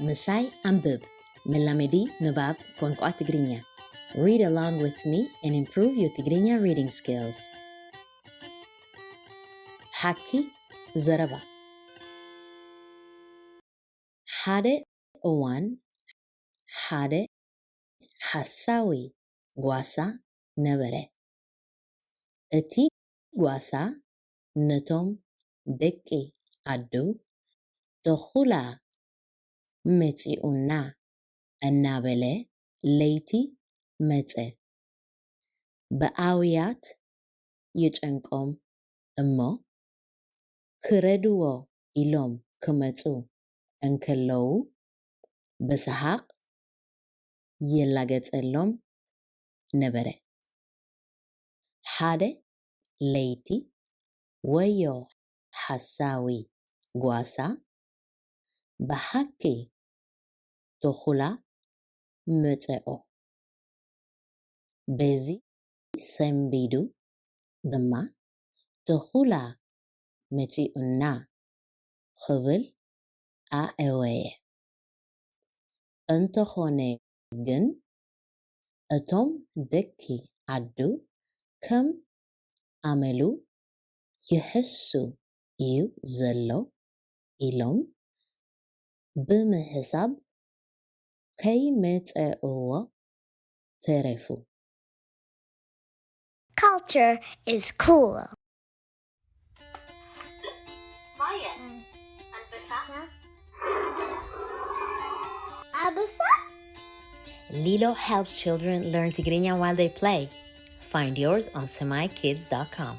ምሳይ ኣንብብ። መላመዲ ንባብ ቋንቋ ትግርኛ። Read along with me and improve your Tigrinya reading skills. ሓኪ ዘረባ። ሓደ እዋን ሓደ ሓሳዊ ጓሳ ነበረ። እቲ ጓሳ ነቶም ደቂ ዓዱ፣ "ተኹላ መጺኡና" እናበለ ለይቲ መጸ። ብኣውያት ይጨንቆም እሞ፣ ክረድዎ ኢሎም ክመጹ እንከለዉ፣ ብሰሓቕ ይላገጸሎም ነበረ። ሓደ ለይቲ፣ ወዮ ሓሳዊ ጓሳ፣ ብሓቂ ተኹላ መጸኦ። በዚ ሰንቢዱ ድማ፣ "ተኹላ መጺኡና" ክብል ኣእወየ። እንተኾነ ግን፣ እቶም ደቂ ዓዱ ከም ኣመሉ ይሕሱ እዩ ዘሎ ኢሎም ብምሕሳብ ከይመጸእዎ ተረፉ። Culture is cool. ማየ፣ ኣንበሳ። ኣበሳ? Lilo helps children learn Tigrinya while they play. Find yours on semaikids dot com.